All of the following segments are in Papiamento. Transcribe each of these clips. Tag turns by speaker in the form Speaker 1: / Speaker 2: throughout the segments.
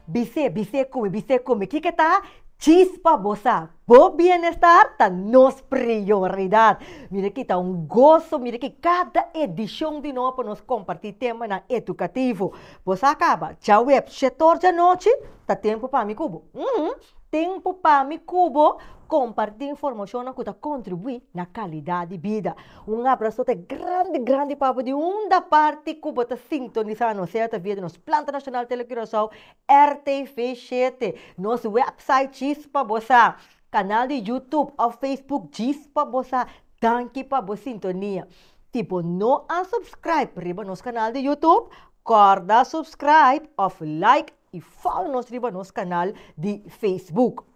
Speaker 1: Bis'é, bis'é ku mi, bis'é ku mi. Kiko ta? Djis pa bo sa, bo bienestar ta nos prioridat. Mira ki ta un goso, mira ki kada edishon di nobo pa nos kompartí temanan edukativo. Bo sa kaba, djaweb shetor djanochi ta tempu pa mi ku bo. Tempu pa mi ku bo kompartí informashonnan ku ta kontribuí na kalidat di bida. Un abrasote grandi grandi pa bo di unda parti ku bo ta sintonisá nos, sea ta via di nos Planta Nashonal Tele Curaçao, RTV shete, nos wèpsait djis pa bo sa, kanal di YouTube òf Facebook djis pa bo sa. Danki pa bo sintonia. Si bo no a subscribe riba nos kanal di YouTube, kòrda subscribe òf like i follow nos riba nos kanal di Facebook.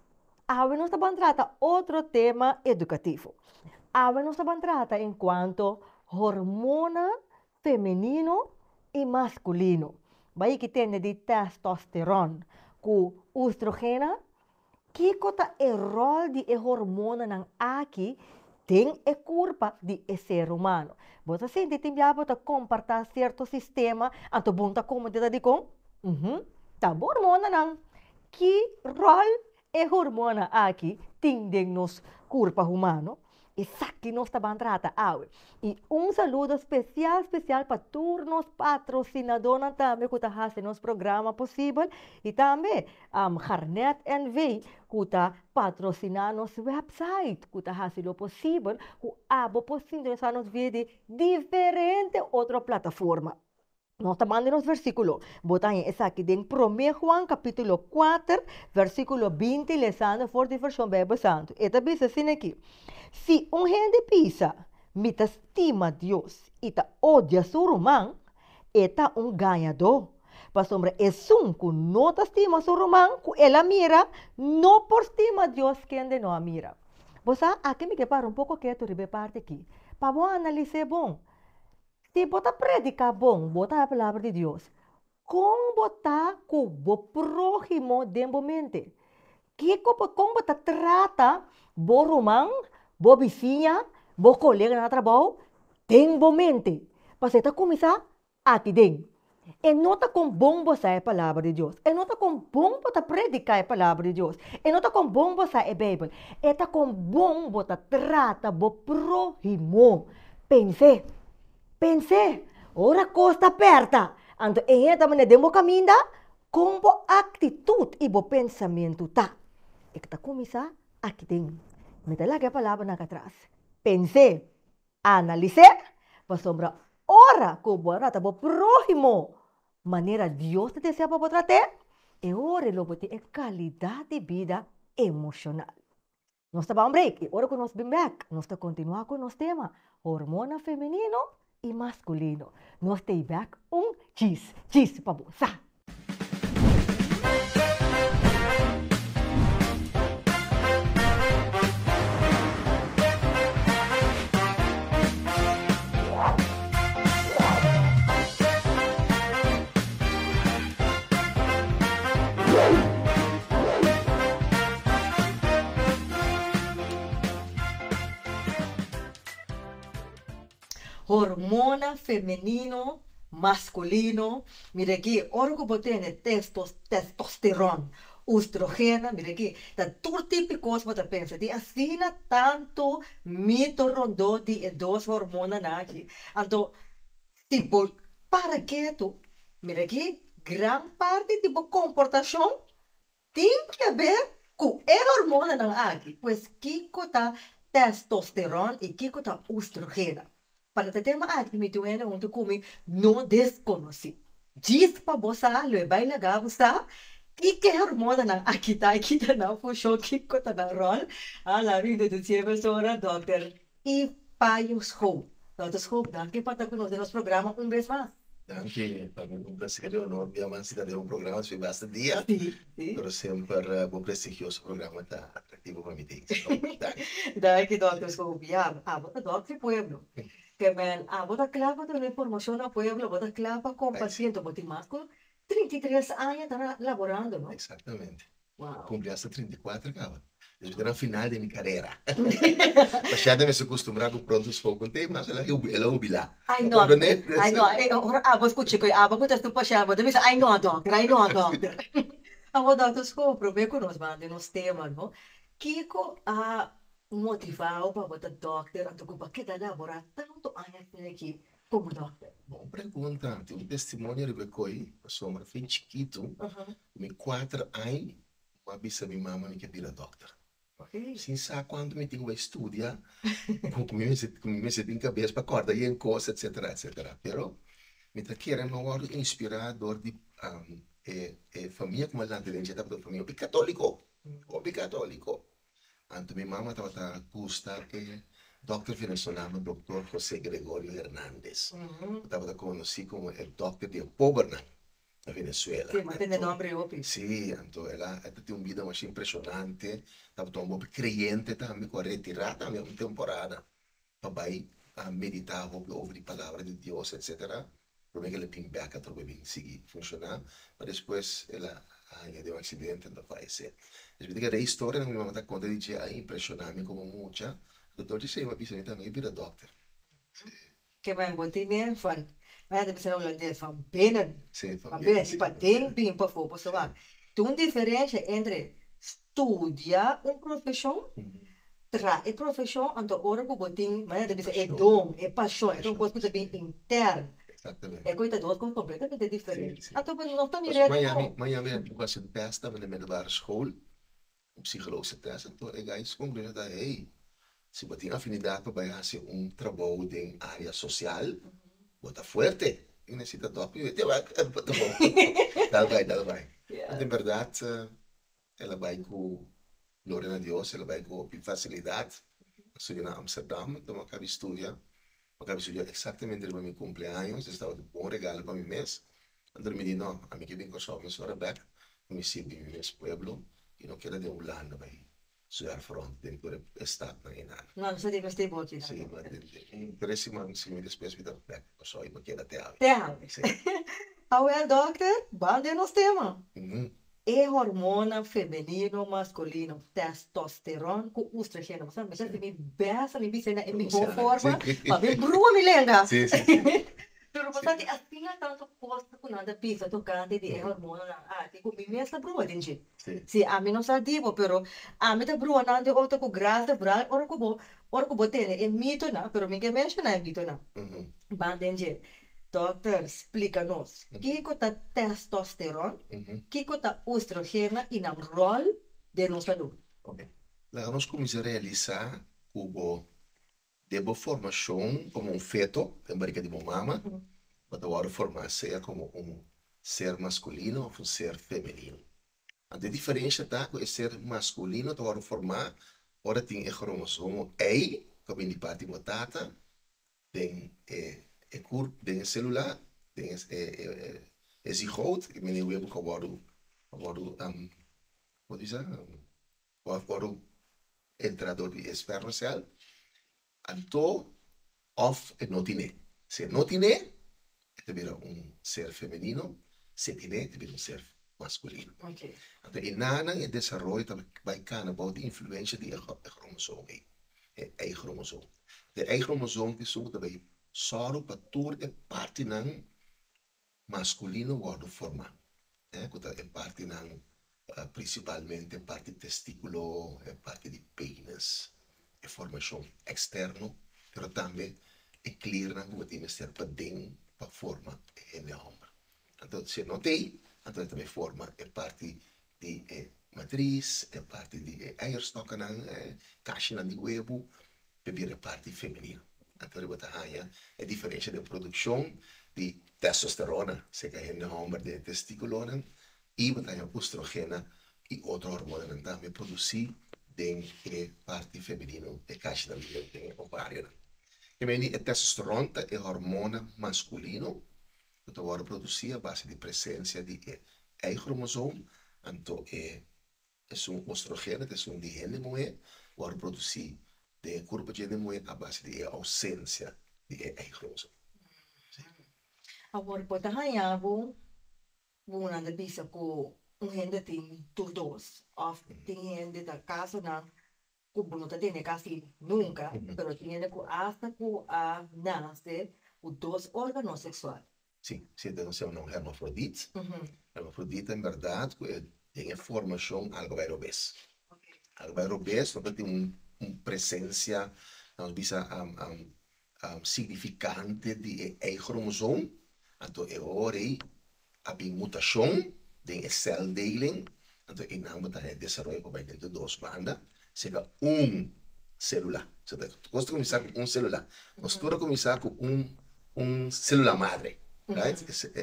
Speaker 1: Awe nos ta ban trata otro tema edukativo. Awe nos ta ban trata enkuanto hormona femenino i maskulino. Bai ki tende di testosteron ku oestrogena? Kiko ta e ròl di e hormonanan aki den e kurpa di e ser humano? Bo ta sinti tin bia bo ta kompartá sierto sistema anto bo no ta komprendé ta dikon? Uhum, ta bo hormonanan. Ki ròl e hormona aki tin den nos kurpa humano? Esaki nos ta ban trata awe. I un saludo spesial spesial pa tur nos patrosinadónan tambe ku ta hasi nos programa posibel i tambe Garnet NV ku ta patrosiná nos wèpsait ku ta hasi lo posibel ku abo por sintonisá nos via di diferente otro plataforma. Nos ta manda nos versíkulo. Bo ta haña esaki den Promé Juan kapítulo kuater, versíkulo 20, lesando for di Vershon Beibel Santu. E ta bisa asina aki, Si un hende bisa, Mi ta stima Dios, i ta odia su ruman, e ta un gañadó. Pasobra esun ku no ta stima su ruman ku el a mira, no por stima Dios kende no a mira. Bo sa, aki mi ke para un poko ketu riba e parti aki, pa bo analis'é bon. Si bo ta prediká bon, bo ta Palabra di Dios, kon bo ta ku bo próhimo den bo mente? Kiko bo, kon bo ta trata bo ruman, bo bisiña, bo koleganan na trabou den bo mente? Pasobra e ta kuminsá aki den. E no ta kon bon bo sa e Palabra di Dios. E no ta kon bon bo ta prediká e Palabra di Dios. E no ta kon bon bo sa e Beibel. E ta kon bon bo ta trata bo próhimo. Pens'é, pens'é, ora kos ta pèrta, anto e hende ta manera den bo kaminda, kon bo aktitut i bo pensamentu ta? E ta kuminsá aki den. Mi ta laga e palabranan aki atras. Pens'é, analis'é, pasobra ora ku bo a trata bo próhimo manera Dios ta deseá pa bo trat'é, e ora lo bo tin e kalidat di bida emoshonal. Nos ta ba un break y ora cu nos bin bek nos ta continua cu nos tema hormona femenino y masculino. Nos ta y bek un chis chis pa bo sa. Hormona femenino, masculino, mira aki, ora ku bo tene testos, testosteron, oestrogeno, mira aki, ta tur tipo di kos bo ta pensa. Tin asina tantu mito rondó di e dos hormonanan aki. Anto, si bo para ketu, mira aki, gran parti di bo komportashon Tin ke ber ku e hormonanan aki, pues kiko ta testosteron i kiko ta oestrogena. Pa e tema aki mi tin hende huntu ku mi no deskonosí. Djis pa bo sa lo e bai laga bo sa kiko e hormonanan aki ta i ki ta nan funshon, kiko ta nan ròl. A la mi introdusi e persona, dòkter Ipayo Schoop. Dòkter Schoop, danki pa ta ku nos den nos programa un bes mas.
Speaker 2: Danki, pa mi un placer y honor bia mas ta den un programa esei basta dia, pero semper bo prestigioso programa ta atractivo pa mi tin. So, danki.
Speaker 1: Danki Dòkter Schoop. Ya, abo ta dòkter di pueblo. Ke men abo ta kla pa duna informacion na pueblo, bo ta kla pa comparti, enton bo tin mas ku 33 aña ta laborando, no?
Speaker 2: Exactamente. Cumpli hasta 34 caba. Esei ta na final di mi carera. Pashente mester custumbrá cu pronto spoken tape, mas el a hubilá.
Speaker 1: Ai no, ai no, ora abo scucha cu abo cu ta su pashente, bo ta bisa ai no dokter, ai no dokter. Awor Dòkter Schoof, promé ku nos ban den nos tema, no, kiko a motivá bo pa bo ta dòkter anto ku bo a keda laborá tantu aña asina aki komo dòkter?
Speaker 2: Bon pregunta. Tin un testimonio riba e koi, pasobra fin chikitu, mi kuater aña, mi a bisa mi mama mi ke bira dòkter. Sin sa kuantu mi tin ku bai studia, ku mi mester ku mi mester tin kabes pa kòrda yen kos etsetera etsetera. Pero mi ta kere mi a wòrdu inspirá dor di e e famia ku mi a lanta den dje tabata un famia hopi katóliko, hopi katóliko. Anto mi mama tabata gusta e dòkter venezolano doktor José Gregorio Hernandez ku tabata konosí komo e dòkter di e pobernan. na Venezuela.
Speaker 1: Sí, m'a tende nombre hopi.
Speaker 2: Sí, anto el a el ta tin un bida masha impresionante, tabata un hopi creyente tambe cu a retira tambe un temporada pa bay a medita hopi over di palabra di Dios etcetera, prome cu el a bin bek atrobe bin sigui funciona, ma despues el a haña den un accidente anto a fayece. Pues mi ta kere e historianan cu mi mama ta conta di dje a impresiona mi como mucha, anto dor di esey mi a bisa mi tambe mi bira dokter. Sí.
Speaker 1: Ke men bo tin den van, men ta bisa na hulandes, van binnen.
Speaker 2: Sí, van
Speaker 1: Van
Speaker 2: binnen,
Speaker 1: binnen,
Speaker 2: sí,
Speaker 1: i pa
Speaker 2: van
Speaker 1: den
Speaker 2: binnen.
Speaker 1: bin pafó. Pasobra tin un diferensha entre studia un profeshon, traha e profeshon, anto ora ku bo tin, manera ta bisa, e
Speaker 2: Pashon.
Speaker 1: don, e pashon, e ta un
Speaker 2: Pashon,
Speaker 1: kos ku ta
Speaker 2: sí.
Speaker 1: bin intern.
Speaker 2: Exactamente.
Speaker 1: E kos ta dos kos kompletamente
Speaker 2: Sí,
Speaker 1: diferente.
Speaker 2: sí.
Speaker 1: Anto bo no ta
Speaker 2: Pasobra
Speaker 1: mira
Speaker 2: Miami,
Speaker 1: kon.
Speaker 2: Miami a hasi un tèst tambe na middelbare school, un psicologische tèst, anto e guys konkluí ta, hey, Si bo tin afinidat pa bai hasi un trabou den área sosial, bo ta fuerte i nesita dòkter i te wak bo ta bon. Dal bai, dal bai. Anto en bèrdat el a bai ku gloria na Dios, el a bai ku hopi fasilidat. A studia na Amsterdam, anto mi a kabi studia, mi a kabi studia eksaktamente riba mi kumpleaños, esei tabata un bon regalo pa mi mes. Anto mi di no, ami ke bin Kòrsou mesora bèk pa mi sirbi mi mes pueblo i no keda den Hulanda bai Zwerfrond den tur e stadnan einan.
Speaker 1: No, no sa di mester bo aki nan.
Speaker 2: Sí, ma den un tres siman si mi despues mi ta bek Kòrsou i mi keda te awe.
Speaker 1: Te awe.
Speaker 2: Sí.
Speaker 1: Awel dòkter, ban den nos tema. E hormona femenino maskulino, testosteron ku oestrogeno. Bo sa, mi ta hasi mi bèst pa mi bis'é na e mihó forma pa mi brua mi lenga.
Speaker 2: Sí, sí, sí.
Speaker 1: Pero bo sa di asina tantu kos ku nan ta bisa tokante di e hormonanan aki ku mi mes ta brua den dje. Sí, ami no sa di bo, pero ami ta brua nan den otro ku grasa bral ora ku bo ora ku bo tene e mitonan, pero mi ke menshoná e mitonan. Ban den dje. Dòkter, splika nos, kiko ta testosteron, kiko ta oestrogena i nan ròl den nos salú?
Speaker 2: Oke. Laga nos kuminsá realisá ku bo Den bo formashon komo un feto den barika di bo mama, bo ta wòrdu formá sea komo un ser maskulino òf un ser femenino. Anto e diferensha ta ku e ser maskulino ta wòrdu formá ora tin e kromosomo Y ku a bini di parti di bo tata den e e kurp, den e selula, den e e zigoot, e mene webu ku a wòrdu a wòrdu komo ta bisa? Bo a wòrdu entra dor di e spermacel, anto òf e no tin'é. Si e no tin'é, e ta bira un ser femenino, si e tin'é, e ta bira un ser maskulino. Anto e nanan e desaroyo ta bai kana bou di influensha di e kromosoom ei, e Y-kromosoom. E Y-kromosoom ta esun ku ta bai sòru pa tur e partinan maskulino wòrdu formá, ku ta e partinan prinsipalmente e parti testikulo, e parti di penis, e formashon eksterno, pero tambe e kliernan ku bo tin mester paden pa forma e hende hòmber. Anto si e no t'ei, anto e ta bai forma e parti di e matris, e parti di e eierstokkennan, e kashinan di webu, pe bira e parti femenino. Anto riba ta haña e diferensha den produkshon di testosterona serka hende hòmber den e testikulonan i bo ta haña oestrogena i otro hormonanan tambe produsí den e parti femenino, e kashinan di den e ovarionan. Ke mei di e testosteron ta e hormona maskulino ku ta wòrdu produsí a base di presensia di e Y-kromosoom, anto e Esun oestrogeno ta esun di hende muhé wòrdu produsí den e kurpo dje hende muhé a base di e ousensia di e Y-kromosoom. Sí.
Speaker 1: Awor bo ta haña bo bo nan ta bisa ku un hende tin tur dos òf tin hende ta kasonan ku bo no ta tene kasi nunka pero tin hende ku asta ku a nase ku dos órgano seksual.
Speaker 2: Sí, sí, ta nos yama nan hermafrodit. Hermafrodita en bèrdat ku e. Den e formashon algu bai robes. Algu bai robes no ta tin un presensia, nos bisa, signifikante di e Y-kromosoom. Anto e ora ei a bin mutashon den e celdeling, anto einan bo ta haña desaroyo pa bai den tur dos banda, serka un selula. So ta kos ta kuminsá ku un selula. Nos tur a kuminsá ku un un selula madre, right?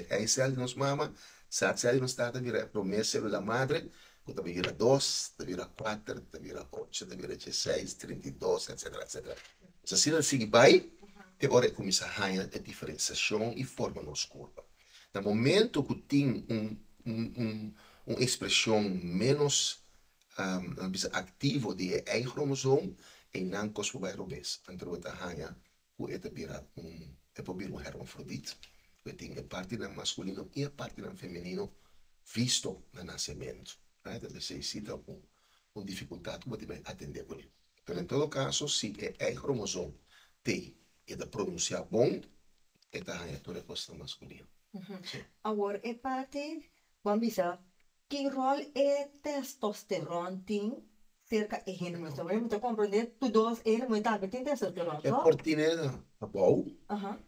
Speaker 2: E sel di nos mama, sa sel di nos tata bira e promé selula madre, ku ta bira dos, ta bira kuater, ta bira ocho, ta bira dieseis, 32, etcetera, etcetera. Pues asina ta sigui bai te ora e kuminsá haña e diferensiashon i forma nos kurpa. Na momento ku tin un un ekspreshon ménos nan bisa aktivo di e Y-kromosoom, einan kos por bai robes. Anto bo ta haña ku e ta bira un e por bira un hermafrodit, ku e tin e partinan maskulino i e partinan femenino visto na nasementu. Right? Entonces esei si ta un un difikultat ku bo tin bai atendé kuné. Pero en todo kaso si e Y-kromosoom t'ei e ta pronunsiá bon, e ta haña tur e kosnan maskulino. Sí.
Speaker 1: Awor e parti bo a bisa ki ròl e testosteron tin serka e hende muhé? Pasobra mi ta komprendé tur dos e hende muhé tambe tin testosteron,
Speaker 2: E
Speaker 1: no?
Speaker 2: por tine abou,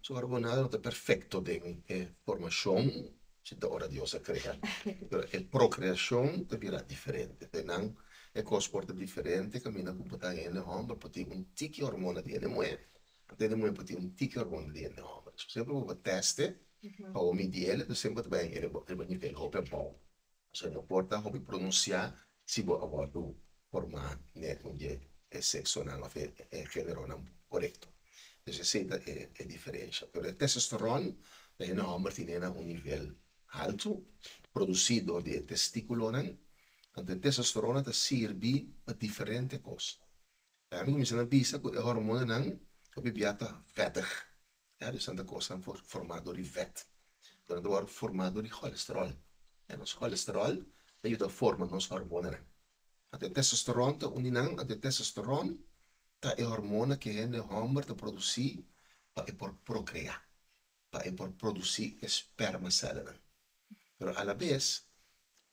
Speaker 2: su hormonal no ta perfekto den e formashon si ta ora Dios a krea, pero e prokreashon ta bira diferente. Den nan e kos por ta diferente kaminda ku bo ta hende hòmber por tin un tiki hormona di hende muhé, anto hende muhé por tin un tiki hormona di hende hòmber. So semper bo por tèste pa bo midi el, enton semper ta bai riba nivel hopi abou. So no por ta hopi pronunsiá si bo a wòrdu formá net un dje e seksonan òf e géneronan korekto. Dus esei ta e diferensha. Pero e testosteron ta hende hòmber tine na un nivel haltu, produsí dor di e testikulonan. Anto e testosterona ta sirbi pa diferente kos. Ami kuminsá na bisa ku e hormonanan hopi bia ta vètig. Ya dus nan ta kosnan formá dor di vèt. Pero nan ta wòrdu formá dor di kòlesteròl. Ya nos kòlesteròl ta yuda forma nos hormonanan. Anto e testosteron ta un di nan. Anto e testosteron ta e hormona ku e hende hòmber ta produsí pa e por prokreá, pa e por produsí e spermasèlnan. Pero alabes,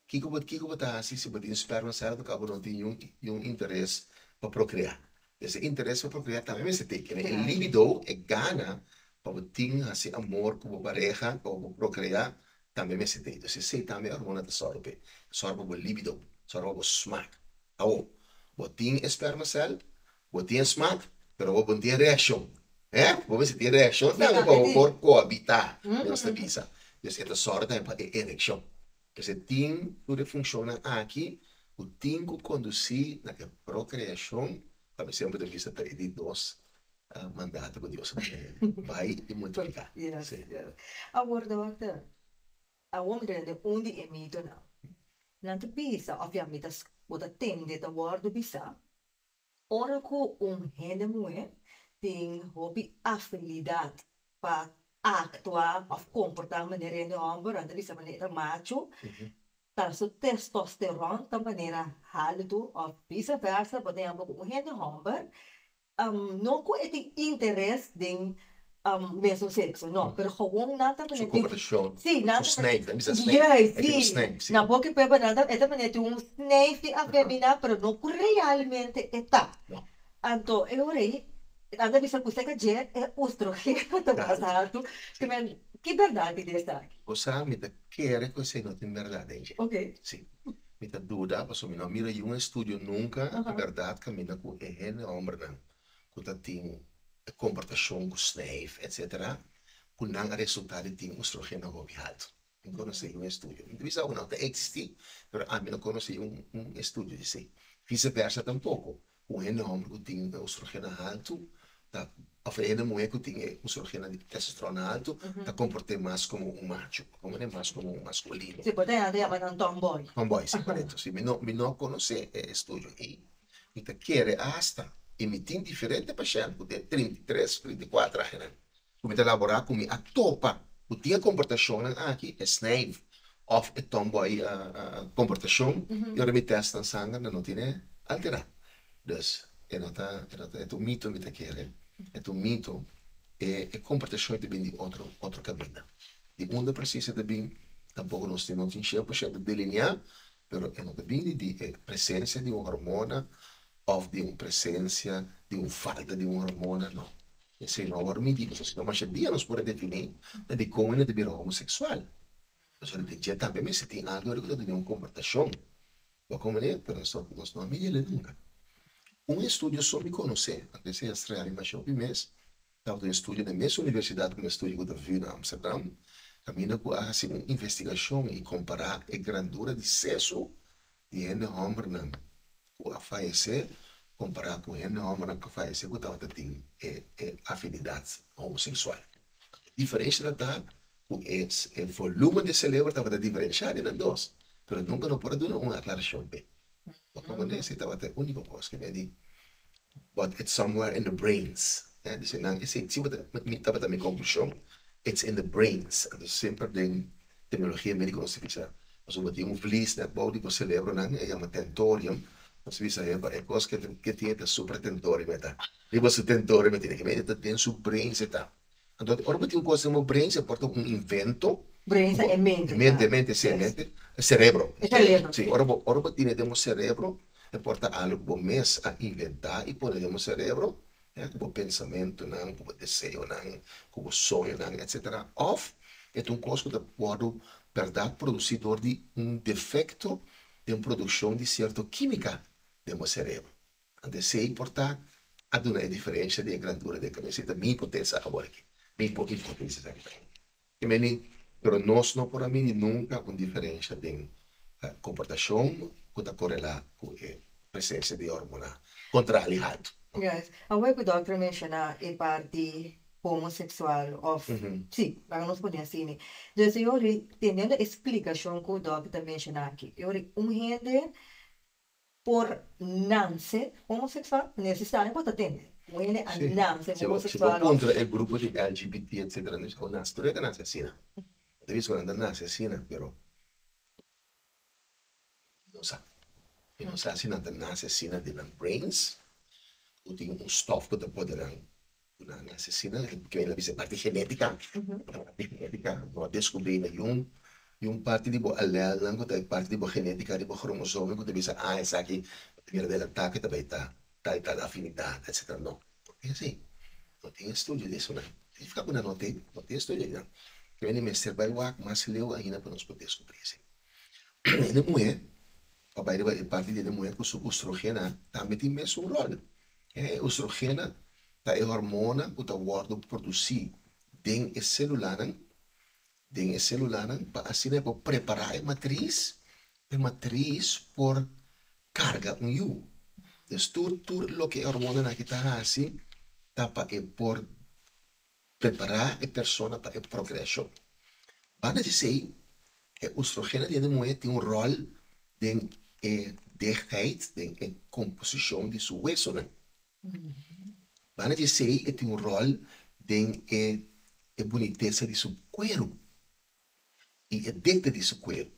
Speaker 2: kiko bo kiko bo ta hasi si bo tin spermacel ku bo no tin niun niun interes pa prokreá? Pues e interes pa prokreá tambe mester tin. Kende e libido, e gana pa bo tin hasi amor ku bo pareha, pa bo por prokreá, tambe mester tin. Entonces esei tambe e hormona ta sòru p'e. Ta sòru pa bo libido, sòru pa bo smak. Awor, bo tin e spermacel, Bo tin e smak, pero bo no tin e reakshon. Eh? Bo mester tin e reakshon tambe pa bo por kohabitá, nos ta bisa. Dus e ta sòru tambe pa e erekshon. Dus e tin tur e funshonnan aki ku tin ku kondusí na e prokreashon, pa mi semper ta bisa ta e di dos mandato ku Dios a duna hende, bai i multipliká.
Speaker 1: Yes, yes. Awor dòkter, awor mi ta tende un di e mitonan. Nan ta bisa, òf ya mi ta, bo ta tende ta wòrdu bisá, Ora ku un hende muhé tin hopi afilidat pa aktua òf komportá manera hende hòmber, nan ta bisa manera e ta machu, ta su testosteron ta manera haltu òf vise versa, por ehèmpel ku un hende hòmber no ku e tin interes den mesun sekso, no, pero gewoon nan ta
Speaker 2: Su
Speaker 1: manera tin,
Speaker 2: komportashon,
Speaker 1: sí, nan
Speaker 2: su
Speaker 1: ta
Speaker 2: snijf, nan bisa snijf,
Speaker 1: juist,
Speaker 2: e tin un
Speaker 1: sí,
Speaker 2: snijf, sí.
Speaker 1: na boki pueblo nan ta, e ta manera tin un snijf di afeminá, pero no ku realmente e ta.
Speaker 2: No.
Speaker 1: Anto e ora ei, nan ta bisa ku seka dje e oestrogeno ta mas haltu,
Speaker 2: Sí.
Speaker 1: men, ki bèrdat tin den esaki?
Speaker 2: Bo sa, mi ta kere ku esei no tin bèrdat den dje.
Speaker 1: Oké.
Speaker 2: Sí. Mi ta duda, pasobra mi no a mira yun estudio nunka, e bèrdat kaminda ku e hende hòmbernan ku ta tin e komportashon ku snijf etsetera ku nan a resultá di tin oestrogeno hopi haltu. Mi konosé un estudio. Mi ta bisa ku nan ta eksistí, pero ami no konosé un estudio di esei. Vise versa tampoko, ku un hende hòmber ku tin e oestrogeno haltu ta òf e hende muhé ku tin e oestrogeno di testosterona haltu ta komport'é mas komo un machu, komport'é mas komo un maskulino.
Speaker 1: Sí, por ta nan ta yama nan tomboy.
Speaker 2: Tomboy, sí, korekto. Sí, mi no mi no konosé e estudio ei. Mi ta kere asta i mi tin diferente pashènt ku den 33, 34 añanan ku mi ta laborá ku mi a topa ku tin e komportashonnan aki, e snijf òf e tomboy komportashon, i ora mi tèst nan sanger nan no tin e alterá. Dus e no ta e no ta e ta un mito mi ta kere, e ta un mito e e komportashon ta bin di otro otro kaminda. Di unda presis e ta bin tampoko nos tin no tin shen por shento delineá. Pero e no ta bini di e presensia di un hormona òf di un presensia di un falta di un hormona, no. Esei no a wòrdu midí, pasobra si no masha dia nos por a definí ta dikon hende ta bira homoseksual. Pasobra den dje tambe mester tin algu ku ta duna un komportashon. Bo a komprendé? Pero nos nos no a midi el'e nunka. Un estudio so mi konosé, anto esei a strea mi masha hopi mes, tabata un estudio na e mes universidat ku mi a studia ku ta VU na Amsterdam, kaminda ku a hasi un investigashon i kompará e grandura di seso di hende hòmbernan ku a fayesé kompará ku hende hòmbernan ku a fayesé ku tabata tin e e afinidat homoseksual. E diferensha ta ku e e volúmen di selebro tabata diferenshá di nan dos, pero nunka no por a duna un aklarashon p'e. Bo komprendé? Esei tabata e úniko kos ku mi a di, but it's somewhere in the brains. Dice nan, esei si tabata mi konklushon, it's in the brains. Anto semper den terminologia médiko nos ta bisa, pasobra bo tin un vlies nèt bou di bo selebronan, e yama tentorium, nos ta bisa epa e kos ke tin e ta supratentorium e ta. Riba su tentorium e tin, e ta den su brains e ta. Anto ora bo tin un kos den bo brains e por ta un invento.
Speaker 1: Brains ta e mente.
Speaker 2: Mente, mente, si, e mente. E cerebro.
Speaker 1: E cerebro.
Speaker 2: Si, ora bo, ora bo tine den bo cerebro e por ta algo ku bo mes a inventá i pone den bo cerebro, ya, ku bo pensamentunan, ku bo deseonan, ku bo soñonan, etcetera. Òf e ta un kos ku ta wòrdu bèrdat produsí dor di un defekto den produkshon di sierto kímika den bo cerebro. Anto esei por ta a duna e diferensha di e grandura di e kabes. Esei ta mi hipotesa awor aki. Mi hipotesa esaki ta. I meni, pero nos no por a midi nunka un diferensha den komportashon ku ta korelá ku e presensia di e hormona kontrali haltu.
Speaker 1: Yes. Awor ku dòkter a menshoná e parti homoseksual òf, sí, laga nos pone asina. Dus e ora teniendo e splikashon ku dòkter ta menshoná aki, e ora un hende Por nanse homoseksual? Nesesario bo ta tende un hende a nanse homoseksual.
Speaker 2: Si bo puntra e grupo di LGBT etcetera nan bisa nase tur hende ta nase asina. Bo ta bisa ku nan ta nase asina pero mi no sa. Mi no sa si nan ta nase asina den nan brains ku tin un stof ku ta pone nan ku nan a nase asina ke nan bisa e parti genetica e parti genetica no a descubri na yun yun parti di bo alelnan ku ta e parti di bo genetica di bo cromosomen ku ta bisa ah esaki ta mira adelanta ke ta bai ta tal tal afinidad etcetera no no tin así no tin estudio di esonan significa ku nan no tin no tin estudio di nan ke mende mester bai wak mas leu ainda pa nos por descubri esei hende muhe pa bai riba e parti di hende muhe ku su oestrogena tambe tin mesun rol e oestrogena Ta e hormona ku ta wòrdu produsí den e sélulanan, den e sélulanan pa asina e por prepará e matris, pa e matris por karga un yu. Dus tur tur loke e hormonanan aki ta hasi ta pa e por prepará e persona pa e prokreashon. Banda di esei, e oestrogena di hende muhé tin un ròl den e dichtheid, den e komposishon di su wesonan. Banda di esei e tin un ròl den e e bunitesa di su kueru i e dikte di su kueru.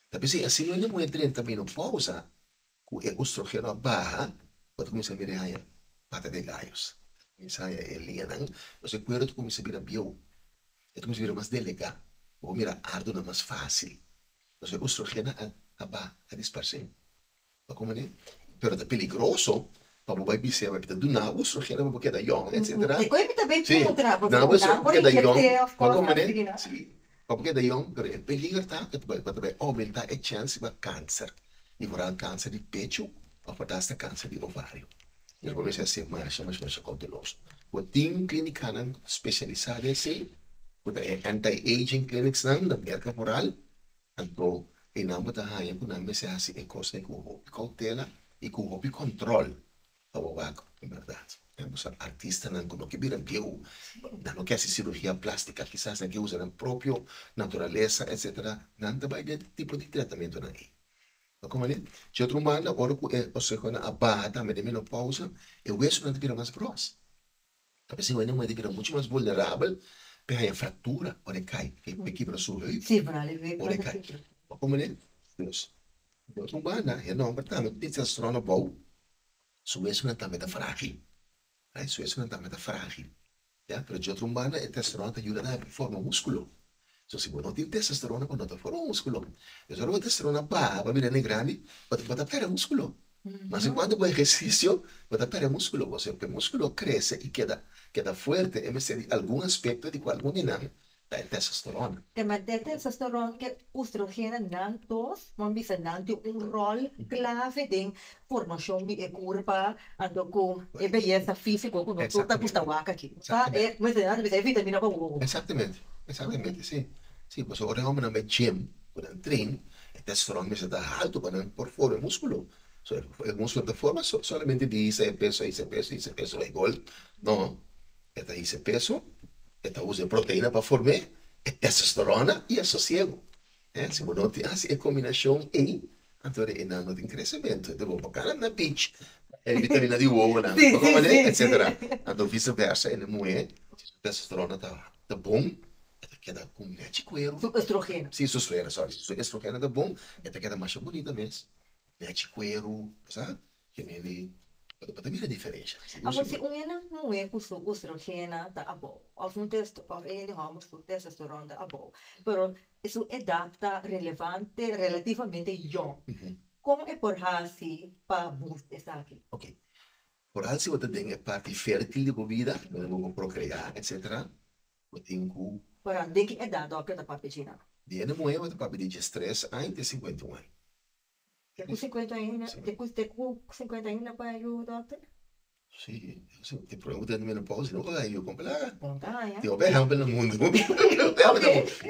Speaker 2: Ta p'esei asina un hende muhé drenta menopousa ku e oestrogeno a baha, bo ta kuminsá mira e haña pata de gayos, ta kuminsá haña e liñanan, pasobra e kueru ta kuminsá bira bieu, e ta kuminsá bira mas delegá, bo por mira ardunan mas fásil, pasobra e oestrogeno a baha, a disparsé. Bo comprende? Pero ta peligroso pa bo bai bis'é bai ta duna bo oestrogeno pa bo keda yòn, etcetera.
Speaker 1: E koe mi ta bay
Speaker 2: Sí,
Speaker 1: puntra,
Speaker 2: duna
Speaker 1: pasobra
Speaker 2: bo
Speaker 1: nan
Speaker 2: oestrogeno pa bo
Speaker 1: por
Speaker 2: keda yòn,
Speaker 1: inyect'é of
Speaker 2: bo
Speaker 1: cosnan
Speaker 2: comprende?
Speaker 1: asina.
Speaker 2: Sí, pa bo keda yòn, pero e peliger ta ku bo ta bai aumenta e chèns riba kanser, i vooral kanser di pechu òf por ta hasta kanser di ovario. Nos por mester ser masha, masha, masha kouteloso. Bo tin klinikanan spesialisá den esei, ku ta e anti-aging clinicsnan na Merka vooral. Anto einan bo ta haña ku nan mester hasi e kosnan ku hopi koutela i ku hopi kòntròl pa bo wak en bèrdat. Bo sa artistanan ku no ke bira bieu, nan no ke hasi sirugia plástika, kisas nan ke usa nan propio naturalesa etsetera, nan ta bai den tipo di tratamentunan ei. Bo komprendé? Di otro banda ora ku e osehonan a baha tambe den menopousa, e wesonan ta bira mas gròs. Ta p'esei wende muhé ta bira muchu mas vulnerabel p'e haña fraktura ora e kai, p'e kibra su heup
Speaker 1: Sí, vooral e heup
Speaker 2: ora e kai. Bo komprendé? Dus, di otro banda, e nòmber tambe ku tin testosterona abou, su wesonan tambe ta frágil, right? Su wesonan tambe ta frágil, ya. Pero di otro banda, e testosterona ta yuda tambe pa forma múskulo. So si bo no tin testosterona bo no ta forma músculo. Entonces ora bo testosterona baha pa bira hende grandi bo ta bo ta perde músculo. Mas en cuanto bo ehercicio bo ta perde músculo. Pasobra pa e músculo crece y keda keda fuerte e mester di algun aspecto di cual un di nan ta e testosterona.
Speaker 1: Te ma e testosterona ku e oestrogena nan dos, bo a bisa nan tin un ròl klave den formashon di e kurpa anto ku e beyesa físiko ku nos tur ta gusta wak aki. Sa e mester nan ta bisa e vitamina pa wowo.
Speaker 2: Exactamente, exactamente, si. Si, pasobra ora e hòmbernan bai gym ku nan train, e testosterona mester ta haltu pa nan por forma e múskulo. So e múskulo no ta forma solamente di hisa e peso, hisa e peso, hisa e peso, bai gol. No. E ta hisa e peso, e ta usa e proteina pa form'é, e testosterona i e sosiego. Si bo no tin hasi e kombinashon ei, anto e nan no tin kresementu. Enton bo por kana na beach, e vitamina di wowonan, etsetera. Anto vise versa, e muhé, si su testosterona ta bon, e ta keda ku nechi kueru.
Speaker 1: Su estrogeno.
Speaker 2: Si, su estrogeno, sorry. Si su estrogeno ta bon, e ta keda masha bunita mes. Nechi kueru, bo sa? Kemeli, bo ta mira diferensha.
Speaker 1: Awor si un hende muhé ku su oestrogena ta abou, òf un testo òf e hende hòmber su testosteron ta abou, pero su edat ta relevante, relativamente yòn, kon e por hasi pa boost esaki?
Speaker 2: Ok. Foral si bo ta den e parti fértil di bo bida, donde bo por prokreá, etcetera, bo tin ku.
Speaker 1: Pero den ki edat dòkter ta papia djina?
Speaker 2: Di hende muhé bo ta papia di diestres aña te 51 aña.
Speaker 1: Te ku 50 aña, te ku te ku 50 aña pa yu dòkter?
Speaker 2: Sí, te prome ku ta menopausa no por yu kompla.
Speaker 1: Bon ta haña.
Speaker 2: Tin hopi ehèmpel na mundu.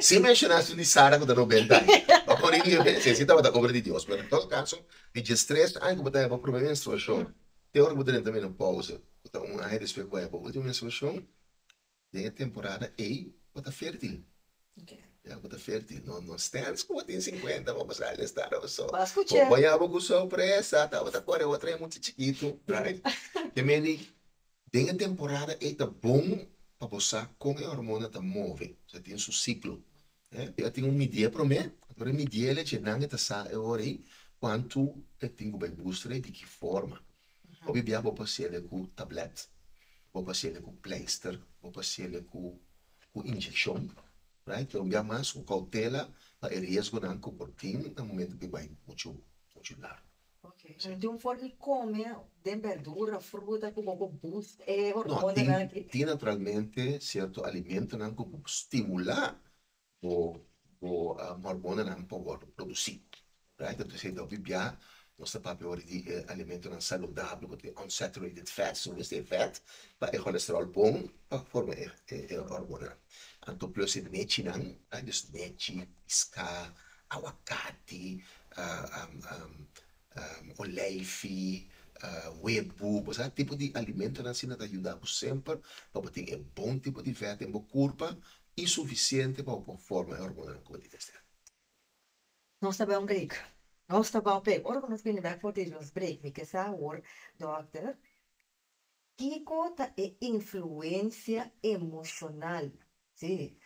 Speaker 2: Sin menshoná esun di Sara ku ta 90 aña. Pa pone si esi tabata obra di Dios. Pero en todo kaso, di diestres aña ku bo ta haña bo prome menstruashon te ora ku bo drenta menopausa, ku ta un aña despues ku bo haña bo ultimo menstruashon, Den e temporada ei bo ta fértil. Ya, bo ta fértil. No, no stens ku bo tin sinkuenta bo pasá el estado aso.
Speaker 1: Bo a skuch'é.
Speaker 2: Bo baña bo ku sorpresa, tabata kore bo trae mucha chikitu, right? Te meni, den e temporada ei ta bon pa bo sa kon e hormona ta move, osea tin su siklo. E tin un midié promé, ora e midié leche nan e ta sa e ora ei kuantu e tin ku bai bustra i di ki forma. Hopi bia bo por hasiel ku tablet, bo por hasiel ku pleister, bo por hasiel ku ku inyekshon, right? Pero un bia mas ku koutela pa e riesgonan ku por tin na momento ku e bai muchu muchu largu.
Speaker 1: Ok, no tin un forma di kome den berdura, fruta ku bo por boost e
Speaker 2: No,
Speaker 1: hormonanan
Speaker 2: tin
Speaker 1: aki?
Speaker 2: tin naturalmente sierto alimentonan ku por stimulá bo bo hormonanan por wòrdu produsí, right? Entonces e hopi bia nos ta papia ora di e alimentonan saludabel ku tin unsaturated fats, no mester e vèt pa e kolesteròl bon pa forma e e hormonanan. Anto plus e nechinan, right? Dus nechi, piská, awakati, oleifi, webu, bo sa tipo di alimentonan asina ta yuda bo semper pa bo tin e bon tipo di vèt den bo kurpa i sufisiente pa bo por forma e hormonanan ku bo tin mester.
Speaker 1: Nos ta bai un break. Nos ta bai un break. Ora ku nos bini bek for di nos break, mi ke sa awor, dòkter, kiko ta e influensia emoshonal, sí,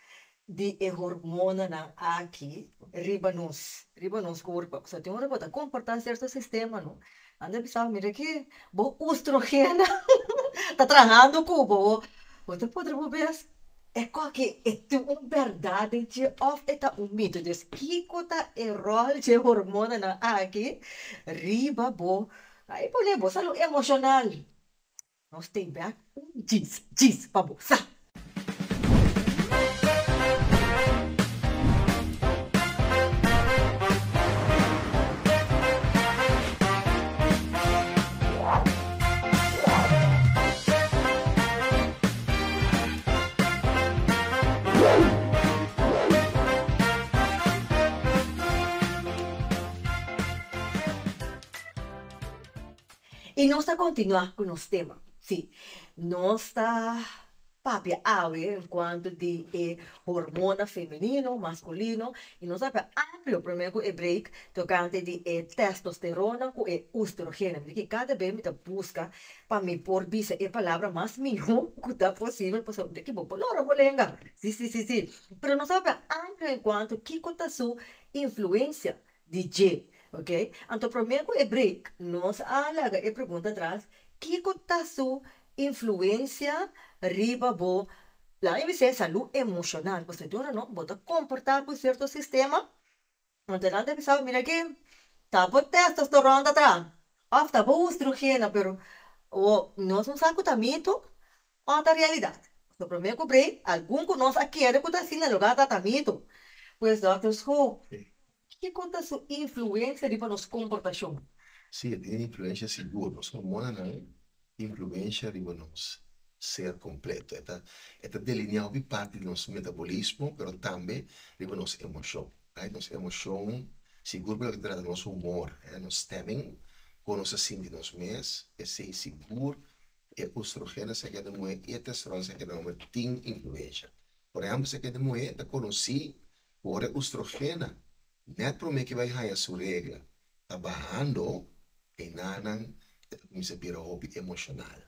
Speaker 1: di e hormonanan aki riba nos, riba nos kurpa? Pasobra tin ora bo ta komportá sierto sistema, no? Nan ta bisa, mira aki, bo oestrogena ta trahando ku bo. Bo ta puntra bo mes, E koki e tin un bèrdat den dje òf e ta un mito? Dus kiko ta e ròl dje hormonanan aki riba bo? Ai pone bo salú emoshonal. Nos tin bèk un djis djis pa bo sa. I nos ta kontinuá ku nos tema. Sí, nos ta papia awe en kuantu di e hormona femenino, maskulino, i nos a papia amplio promé ku e break tokante di e testosterona ku e oestrogeno. Mi di kada bes mi ta buska pa mi por bisa e palabra mas mihó ku ta posibel pasobra mi ta kibo bo lora bo lenga. Sí, sí, sí, sí. Pero nos a papia amplio en kuantu kiko ta su influensia di dje, ok. Anto promé ku e break nos a laga e pregunta atras, kiko ta su influensia riba bo. Laga mi bis'é salú emoshonal, pasobra di ora no bo ta komportá ku sierto sistema, anto nan ta bisa bo mira aki ta bo testosteron ta traha òf ta bo oestrogeno, pero awor nos no sa ku ta mito òf ta realidat. Pasobra promé ku brei algun ku nos a kere ku ta asina lo ta ta mito. Pues dòkter Schoop, kiko ta su influensia riba nos komportashon?
Speaker 2: Sí, e tin influensia sigur. Nos hormonanan influensia riba nos ser kompleto. E ta e ta delineá hopi parti di nos metabolismo, pero tambe riba nos emoshon. Right? Nos emoshon, sigur pa loke ta trata nos humor, nos stemming, kon nos ta sinti nos mes, esei sigur e oestrogeno serka di muhé i e testosterona serka di hòmber tin influensia. Por ehèmpel, serka di muhé ta konosí ku ora e oestrogena nèt promé ke bai haña su regla ta bahando, enanan e ta kuminsá bira hopi emoshonal,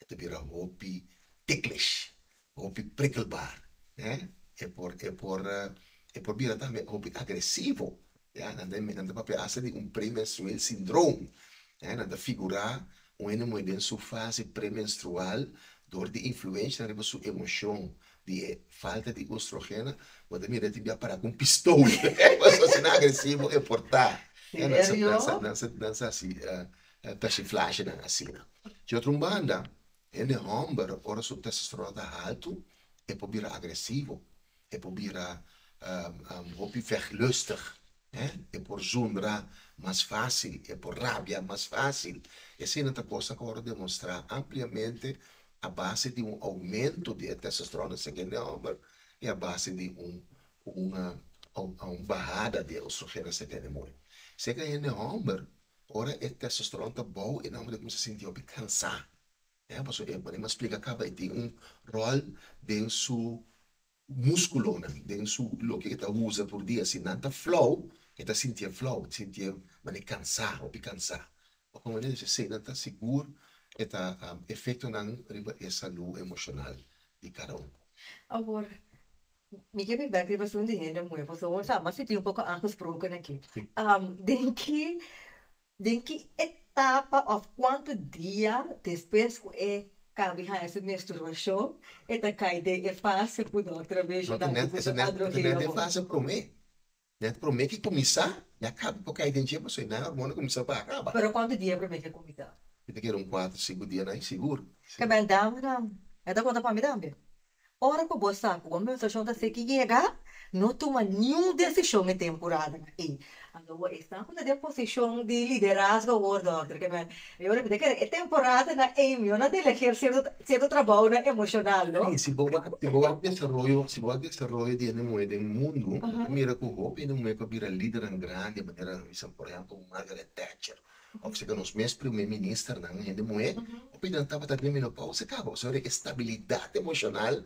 Speaker 2: e ta bira hopi ticklish, hopi prikkelbaar, ne? E por e por e por bira tambe hopi agresivo, ya, nan ta nan ta papia asta di un premenstrueel syndroom, ne? Nan ta figurá un hende muhé den su fase premenstrual dor di influenshanan riba su emoshon, di e falta di oestrogena, bo ta mira e tin bia para ku un pistol, pasobra asina agresivo e por ta.
Speaker 1: Serio?
Speaker 2: Nan sa hasi persiflashenan asina. Di otro un banda, hende hòmber ora su testosterona ta haltu, e por bira agresivo, e por bira hopi vechtlustig, e por zundra mas fásil, e por rabia mas fásil. Esei ta kosnan ku a wòrdu demostrá ampliamente a base di un oumento di e testosterona serka hende hòmber i a base di un un bahada di e oestrogeno serka hende muhé. Serka hende hòmber, ora e testosteron ta bou, e hòmber ta kuminsá sinti hopi kansá. Pasobra e manera mi a splika kaba e tin un ròl den su Múskulonan den su loke e ta usa tur dia, si nan ta flou, e ta sintié flou, e ta sintié manera kansá, hopi kansá. Bo komo manera esei nan ta sigur e ta efektonan riba e salú emoshonal di kada un.
Speaker 1: Awor, mi ke bin bèk riba esun di hende muhé, pasobra bo sa, mi a sinti un poko aangesproken aki. Den ki Den ki etapa òf kuantu dia despues ku e kabi haña su menstruashon e ta kai den e fase ku dòkter a menshoná ku
Speaker 2: E ta net e ta net den fase promé. Net promé ki kuminsá ya kabi por kai den dje pasobra nan hormona kuminsá baha kaba.
Speaker 1: Pero kuantu dia promé ki e kuminsá?
Speaker 2: Mi ta kere un kuater sinku dianan ei sigur.
Speaker 1: Ke ben damanan e ta konta pa mi tambe. Ora ku bo sa ku bo menstruashon ta seki yega, no tuma niun desishon e temporadanan ei. Anto bo esnan ku ta den posishon di liderazgo awor, dòkter, ke men e ora mi ta kere e temporadanan ei mi no a delegeer sierto sierto trabounan emoshonal, no?
Speaker 2: Sí, si bo wak si bo wak desaroyo si bo wak desaroyo di hende muhé den mundu, bo ta mira ku hopi hende muhé ku a bira lidernan grandi manera nan bisa por ehèmpel Margaret Thatcher Of si ta nos mes primer ministernan hende muhé, hopi nan tabata den menopausa kaba. Pasobra e stabilidat emoshonal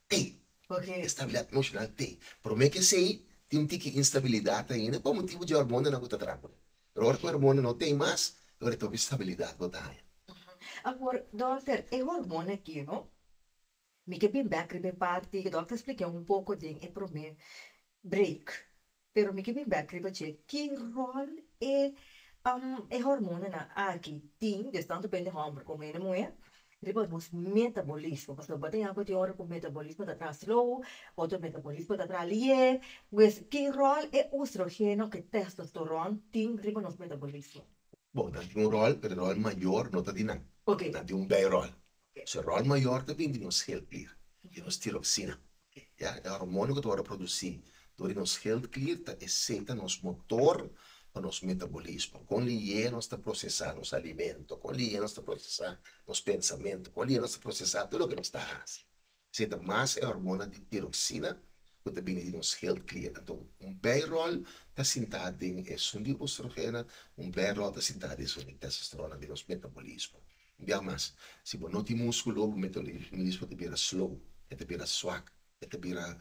Speaker 2: t'ei. E stabilidat emoshonal t'ei. Promé ku esei tin un tiki instabilidat ainda pa motibu di e hormonanan ku ta traha ku nan. Pero ora ku e hormona no t'ei mas, e ora e hopi stabilidat bo ta haña.
Speaker 1: Awor, dòkter, e hormona aki, no? Mi ke bin bèk riba e parti ku dòkter spliká un poko den e promé break. Pero mi ke bin bèk riba dje ki ròl e e hormonanan aki tin, des tantu pa hende hòmber komo hende muhé, riba nos metabolismo. Pasobra bo ta yaga ku tin ora ku metabolismo ta traha slow, otro metabolismo ta traha lié. Pues ki ròl e oestrogeno ku e testosteron tin riba nos metabolismo?
Speaker 2: Bon, nan tin un ròl, pero e ròl mayor no ta di nan. Nan tin un byròl. Su ròl mayor ta bin di nos schildklier, di nos tiroxina. Ya, e hormona ku ta wòrdu produsí dor di nos schildklier ta esei ta nos motor pa nos metabolismo. Kon lihé nos ta prosesá nos alimento, kon lihé nos ta prosesá nos pensamentu, kon lihé nos ta prosesá tur loke nos ta hasi. Esei ta mas e hormona di tiroxina ku ta bini di nos schildklier. Anto un byròl ta sintá den esun di oestrogena, un byròl ta sintá den esun di testosterona den nos metabolismo. Un bia mas, si bo no tin múskulo, bo metabolismo ta bira slow, e ta bira swak, e ta bira,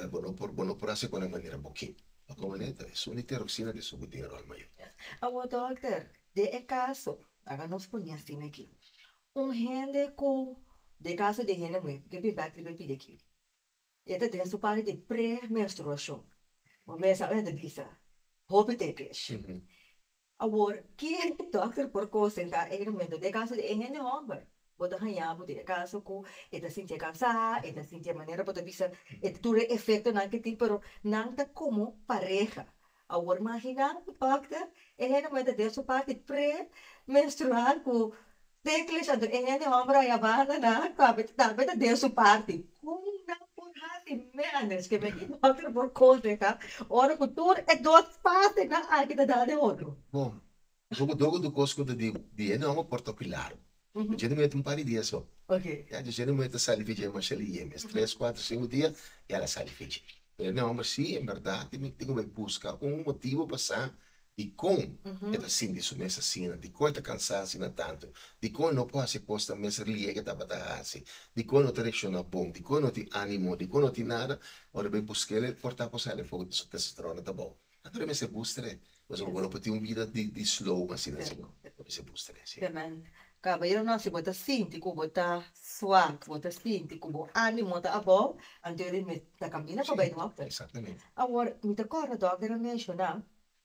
Speaker 2: bo no por, bo no por hasi ku nan manera bo ke. Pa komo neta, esun di tiroxina ta esun ku tin e ròl mayor.
Speaker 1: Awor dòkter, den e kaso, laga nos pone asina aki, un hende ku, den e kaso di e hende muhé, ke bin bèk riba e pida aki, e ta den su parti di pre-menstruashon, bo mes a ta bisa, hopi tekesh. Awor, ki dòkter por konsehá e momento den e kaso di e hende hòmber? Bo ta haña bo den e kaso ku e ta sintié kansá, e ta sintié manera bo ta bisa e tur e efektonan ke tin, pero nan ta komo pareha. Awor maginá ku dòkter e hende muhé ta den su parti pre-menstrual ku siklish, anto e hende hòmber aya banda na tambe tambe ta den su parti. Kon nan por hasi mènes ke men ki dòkter por konsehá ora ku tur e dos partenan aki ta dal den otro?
Speaker 2: Bon, Djogo djogo du kos ku ta di di e nòmber por toki largu. Dje di mete un par di dia so. Ya dje di mete sali fidje masha liye mes. Tres, kuater, sinku dia ya el a sali fidje. Pero e nòmber si en bèrdat mi tin ku bai buska un motibu pa sa dikon e ta sinti su mes asina, dikon e ta kansá asina tantu, dikon e no por hasi kosnan mes liye ke tabata hasi, dikon e no ta reakshoná bon, dikon e no tin ánimo, dikon e no tin nada. Ora bai busk'el e por ta ku sali afó ku su testosterona ta bou. Anto e mester bustre, pasobra bo no por tin un bida di slow asina si no. Bo mester bustre, si.
Speaker 1: Amen. Caballeronan, si bo ta sinti cu bo ta swak, bo ta sinti cu bo animo ta abou, anto e ritme ta camina pa bay dokter.
Speaker 2: Exactamente.
Speaker 1: Awor, mi ta corda dokter a menciona,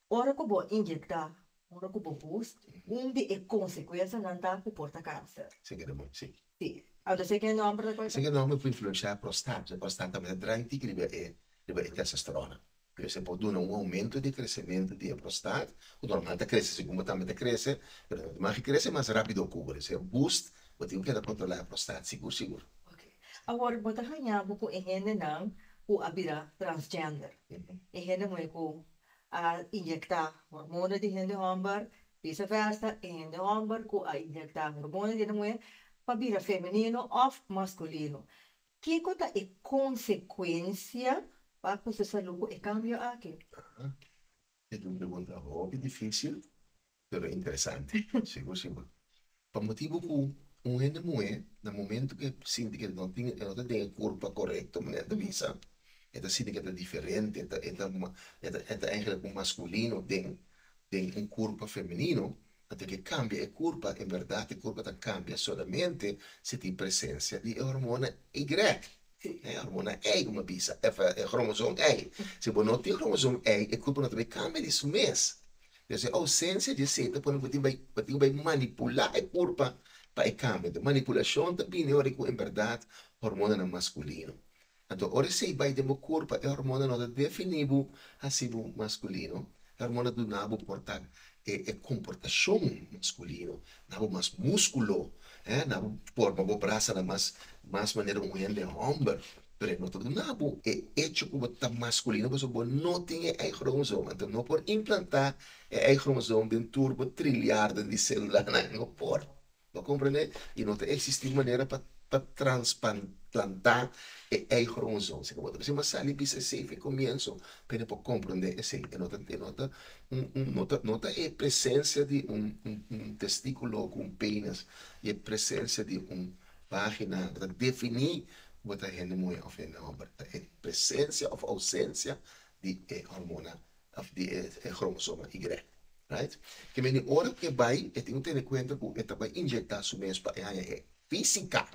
Speaker 1: ora cu bo inyecta, ora cu bo boost, un di e consecuencianan ta cu por ta cancer.
Speaker 2: Si, keda bon, si.
Speaker 1: Si. Anto si ke nomber ta
Speaker 2: Si ke nomber por influencia prostat, prostat tambe ta draai tiki riba e riba e testosterona. Pues e por duna un aumento di crecemento di e prostat, cu normal ta crece segun bo tambe ta crece, pero no ta mag crece mas rapido cu bo. Esey boost, bo tin cu keda controla e prostat sigur sigur.
Speaker 1: Ok. Awor bo ta haña bo cu e hendenan cu a bira transgender, e hende muhe cu a inyecta hormona di hende homber, vice versa, e hende homber cu a inyecta hormona di hende muhe pa bira femenino of masculino. Kiko ta e konsekuensia pa ku su salú ku e kambio aki?
Speaker 2: E ta un pregunta hopi difísil, pero interesante, sigur sigur. Pa motibu ku un hende muhé na momentu ku e sinti ku e no tin, e no ta den e kurpa korekto, manera ta bisa, e ta sinti ku e ta diferente, e ta e ta e ta e ta eigentlik un maskulino den den un kurpa femenino, Anto ke kambia e kurpa, en bèrdat e kurpa ta kambia solamente si tin presensia di e hormona Y, e hormona Y komo a bisa, e kromosom Y. Si bo no tin kromosom Y, e kurpa no ta bai kambia di su mes. Entonces e ousensia di esei ta pone ku bo tin bai bo tin ku bai manipulá e kurpa pa e kambia. Entonces manipulashon ta bini ora ku en bèrdat hormonanan maskulino. Anto ora esei bai den bo kurpa, e hormona no ta definí bo hasi bo maskulino. E hormona duna bo por ta e e komportashon maskulino, na bo mas múskulo, na bo forma bo brasanan mas mas manera un hende hòmber. Pero e no ta duna bo e echo ku bo ta maskulino pasobra bo no tin e Y-kromosoom. Anto no por implantá e Y-kromosoom den tur bo triliarden di sélulanan, no por. Bo comprende? Y no ta existi un manera pa pa transplantá e Y-kromosoom. Así cu bo ta bisa, ma sali bisa esey for e comienzo, pero bo comprende esey. E no ta, e no ta un, un, no ta, no ta e presencia di un, un, un testiculo cu un penis y e presencia di un vagina cu ta defini cu bo ta hende muhe of hende homber. Ta e presencia of ausencia di e hormona of di e cromosoma Y. Right? Ke mende ora ku e bai, e tin ku tene kuenta ku e ta bai injektá su mes pa e haña e físika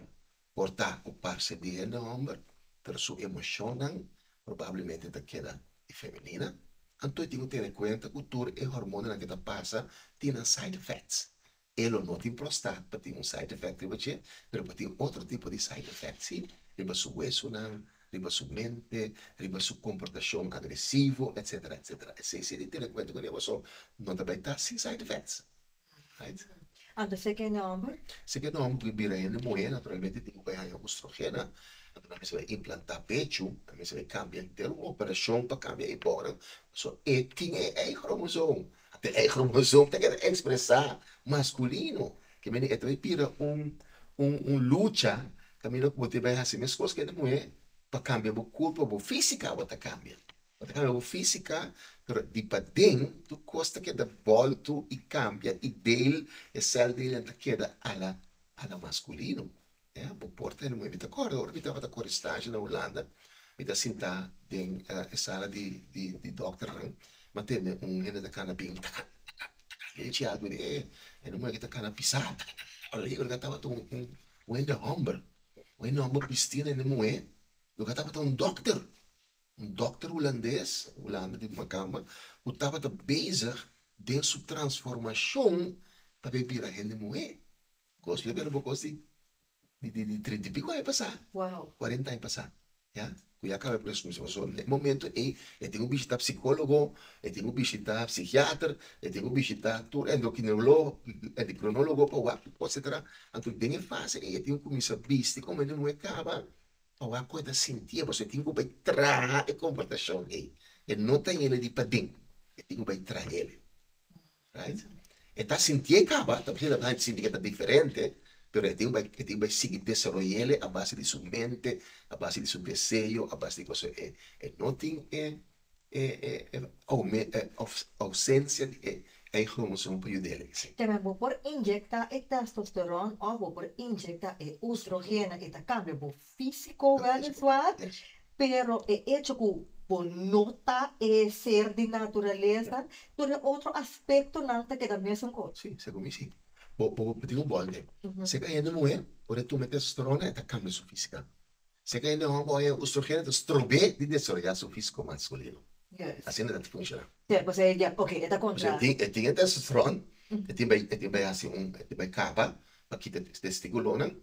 Speaker 2: por ta ku parse di hende hòmber, pero su emoshonnan probablemente ta keda di femenina. Anto e tin ku tene kuenta ku tur e hormonanan ke ta pasa tin nan side effects. E lo no tin prostat pa tin un side effect riba dje, pero por tin otro tipo di side effect si, riba su huesonan, riba su mente, riba su comportacion agresivo, etcetera, etcetera. Esey si di tene cuenta cu ne paso no ta bay ta sin side effects. Right?
Speaker 1: Anto si ke nomber?
Speaker 2: Si ke nomber bira hende muhe, naturalmente tin cu bay haña oestrogena. Anto nan mester bay implanta pechu, nan mester bay cambia henter un operacion pa cambia e bonan, paso e tin e Y-chromosoom. Te e kromosoom ta keda ekspresá maskulino. Ke mende e ta bai bira un un un lucha kaminda ku bo ta bai hasi meskos ku hende muhé pa kambia bo kurpa, bo físika bo ta kambia. Bo ta kambia bo físika pero di paden tur kos ta keda bòltu i kambia i deel e sèldeelnan ta keda ala ala maskulino. Ya, bo por ta hende muhé. Mi ta kòrda ora mi tabata kore stage na Hulanda, mi ta sintá den e sala di di di dòkternan, mi a tende un hende ta kana bin taka taka taka lechi algu, mi di e hende muhé aki ta kana pisá taka taka taka, ora loke tabata un un un hende hòmber, un hende hòmber bistí na hende muhé, loke tabata un dòkter, un dòkter hulandes, Hulanda di Makamba, ku tabata bezig den su transformashon pa bay bira hende muhé. Kos lo bira bo kos di. Di di di trinta i piko aña pasá,
Speaker 1: Wow.
Speaker 2: 40 aña pasá, ya, ku ya kaba e proseso kuminsá. Pasobra na e momento ei e tin ku bishitá psikólogo, e tin ku bishitá psikiater, e tin ku bishitá tur endokinologo, endokrinólogo pa wak tur kos etcetera. Anto den e fase ei e tin ku kuminsá bisti komo hende muhé kaba pa wak kon e ta sintié, pasobra e tin ku bai traha e komportashon ei. E no ta yena di paden, e tin ku bai trah'el. Right? E ta sintié kaba, ta posibel ta sinti ke ta diferente, pero e tin bai e tin bai sigui desaroy'el a base di su mente, a base di su deseo, a base di pasobra e e no tin e e e e oume e ousensia di e ei kromosoom pa yud'el esei.
Speaker 1: Tambe bo por inyecta e testosteron of bo por inyecta e oestrogeno, e ta cambia bo físico weliswaar, pero e hecho cu bo no ta e ser di naturalesa, tur e otro aspectonan ta keda mesun cos.
Speaker 2: Sí, segun mi sí. Bo bo tin un bòl den. Si e ka hende muhé, ora e tuma e testosterona e ta kambia su física. Si e ka hende hòmber ora e oestrogeno ta strob'é di desaroyá su físico maskulino. Asina ta funshoná.
Speaker 1: Sí, pues e ya, ok, e ta kontra.
Speaker 2: E tin e tin e testosteron, e tin bai e tin bai hasi un e tin bai kaba pa kita e testikulonan,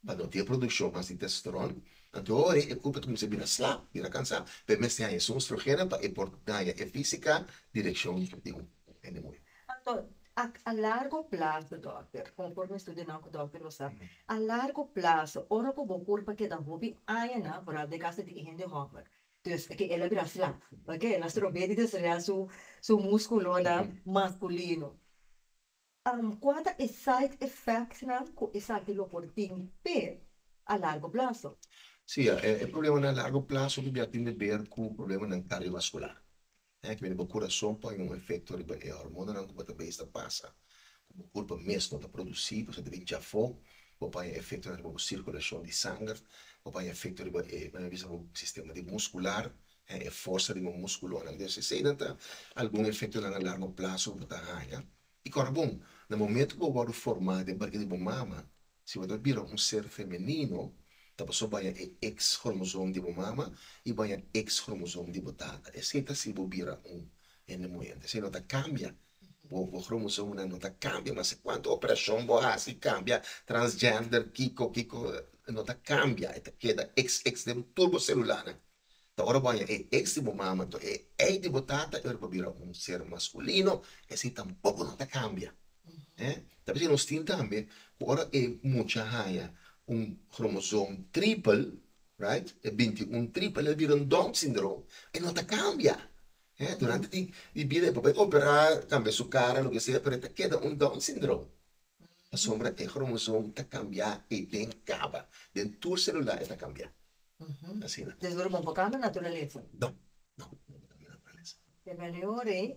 Speaker 2: pa no tin e produkshon mas di testosteron. Anto ora e kurpo ta kuminsá bira slap, bira kansá, pero e mester haña esun oestrogeno pa e por daña e físika direkshon di un hende muhé.
Speaker 1: Anto a a largo plaso dòkter, konforme estudionan ku dòkter lo sa, a largo plaso ora ku bo kurpa keda hopi añanan, foral den kaso di e hende hòmber, Dus ke el a bira slap, oke, el a strob'é di desaroyá su su múskulonan maskulino. Kua ta e side effectsnan ku esaki lo por tin p'e a largo plaso?
Speaker 2: Sí, e problemanan a largo plaso ku bia tin de ber ku problemanan kardiovaskular. Ke bini bo kurason por haña un efekto riba e hormonanan ku bo ta bes ta pasa, ku bo kurpa mes no ta produsí, pasobra ta bin djafó, bo por haña efektonan riba bo sirkulashon di sanger, bo por haña efekto riba e, mane bisa, bo sistema di muskular, e forsa di bo muskulonan. Entonces eseinan ta algun efektonan a largo plaso ku bo ta haña. I kòrda bon, na momentu ku bo wòrdu formá den barriga di bo mama, Si bo ta bira un ser femenino, ta paso baña e X-kromosoom di bo mama i baña X-kromosoom di bo tata. Esei ta si bo bira un hende muhé. Esei no ta kambia. Bo bo kromosoomnan no ta kambia maske kuantu operashon bo hasi kambia transgender kiko kiko no ta kambia. E ta keda XX den tur bo selularnan. Ta ora bo haña e X di bo mama anto e Y di bo tata e ora bo bira un ser maskulino, esei tampoko no ta kambia. Ta p'esei nos tin tambe ku ora e mucha haña un kromosoom tripel, right, e 21 tripel, el bira un Down syndroom, e no ta kambia. Durante di di bida e por bai operá, kambia su kara, loke sea, pero e ta keda un Down syndroom. Pasobra e kromosoom ta kambia ei den kaba, den tur selula e ta kambia. Asina.
Speaker 1: Des ora bo no por cambia naturalesa.
Speaker 2: No, no, no por cambia naturalesa.
Speaker 1: E melior ei,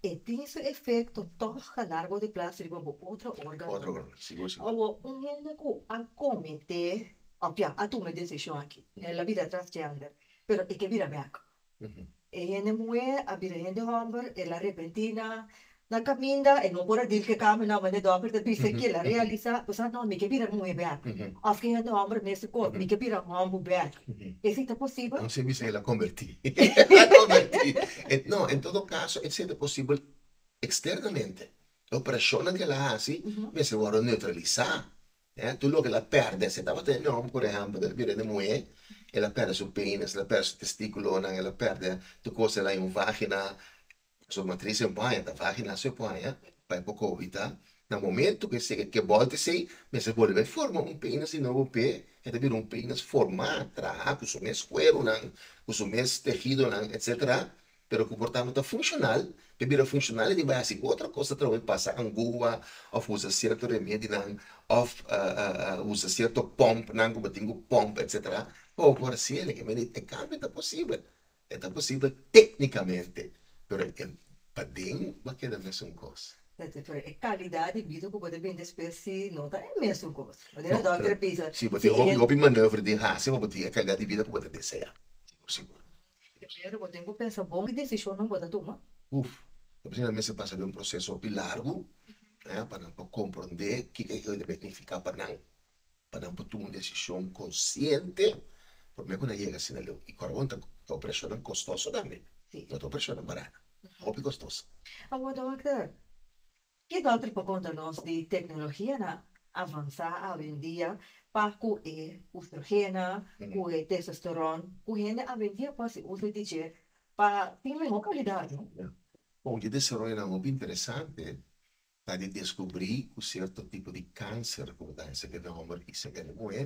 Speaker 1: e tin su efecto toch a largo di plazo riba bo otro organo.
Speaker 2: Otro organo, sigur, sigur.
Speaker 1: Awor, un hende cu a comete, of ya, a tuma e decision aki, el a bira transgender, pero e ke bira bek. E hende muhé a bira hende hòmber, el a repentí na na kaminda, e no por a dil ku e kambionan, manera e dòkter ta bisa ki el a realisá, bo sa, no, mi ke bira muhé bèk. Òf ki hende hòmber mester kos, mi ke bira hòmber bèk. Esei ta posibel?
Speaker 2: Nos a bisa el a kombertí. El a kombertí. No, en todo kaso esei ta posibel eksternamente. E operashonnan ku el a hasi mester wòrdu neutralisá. Tur loke el a pèrdè, si e tabata hende hòmber, por ehèmpel, el a bira hende muhé, el a pèrdè su penis, el a pèrdè su testikulonan, el a pèrdè tur kos, el a haña un vágina, su matris e por haña, ta vágina su e por haña pa e por kohabitá. Na momentu ku esei ke bòlta esei, mester bolbe forma un penis di nobo p'e, e ta bira un penis formá, trahá ku su mes kuerunan, ku su mes tehidonan, etsetera. Pero ku por ta no ta funshonal, p'e bira funshonal e tin bai hasi otro kos atrobe, pasa angua òf usa sierto remedinan òf usa sierto pòmpnan ku bo tin ku pòmp etsetera pa bo por hasi el. E kambio ta posibel, e ta posibel téknikamente, pero e paden bo a keda mesun kos.
Speaker 1: Pero e kalidat di bida ku bo ta bini despues si no ta e mesun kos. Manera dòkter a bisa.
Speaker 2: Si bo tin hopi hopi manoeuvre di hasi pa bo tin e kalidat di bida ku bo ta deseá, sigur sigur.
Speaker 1: Primero bo tin ku pensa bon ki desishonnan bo ta tuma.
Speaker 2: Uf, ta p'esei nan mester pasa den un proseso hopi largu pa nan por komprondé kiko e debe nifiká pa nan, pa nan por tuma un desishon konsiente promé ku nan yega asina leu. I kòrda bon ta operashonnan kostoso tambe, no ta operashonnan barata, hopi kostoso.
Speaker 1: Awor dòkter, ki dòkter por konta nos di teknologianan avansá awendia pa ku e oestrogena, ku e testosteron, ku hende awendia por hasi uso di dje pa tin mihó kalidat, no?
Speaker 2: Bon, e desaroyonan hopi interesante ta di deskubrí ku sierto tipo di kanser ku bo ta haña serka di hòmber i serka di muhé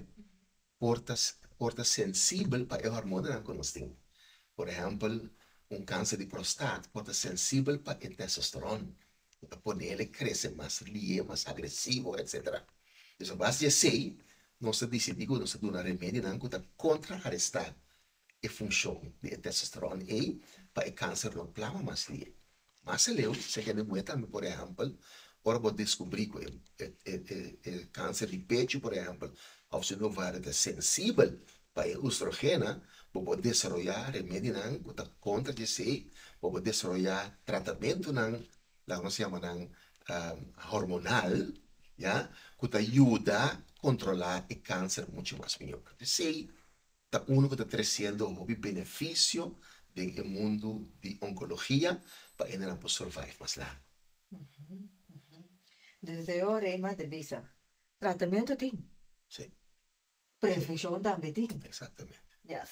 Speaker 2: por ta por ta sensibel pa e hormonanan ku nos tin. Por ehèmpel, un kanser di prostat por ta sensibel pa e testosteron ku ta pone el e krese mas lie, mas agresivo, etsetera. Dus a base di esei nos ta disidí ku nos ta duna remedinan ku ta kontraarestá e funshon di e testosteron ei pa e kanser no plama mas lie. Mas aleu, si hende muhé tambe, por ehèmpel, ora bo deskubrí ku e kanser di pechu, por ehèmpel, òf si un ovario ta sensibel pa e oestrogena, bo por desaroyá remedinan ku ta kontra di esei, bo por desaroyá tratamentunan, laga nos yama nan hormonal, ya, ku ta yuda kontrolá e kanser muchu mas mihó. Esei ta unu ku ta tresiendo hopi benefisio den e mundu di onkologia pa hendenan por survive mas largu.
Speaker 1: Desde e ora ei mas ta bisa, tratamentu tin.
Speaker 2: Sí.
Speaker 1: Prevenshon tambe tin.
Speaker 2: Exactamente.
Speaker 1: Yes.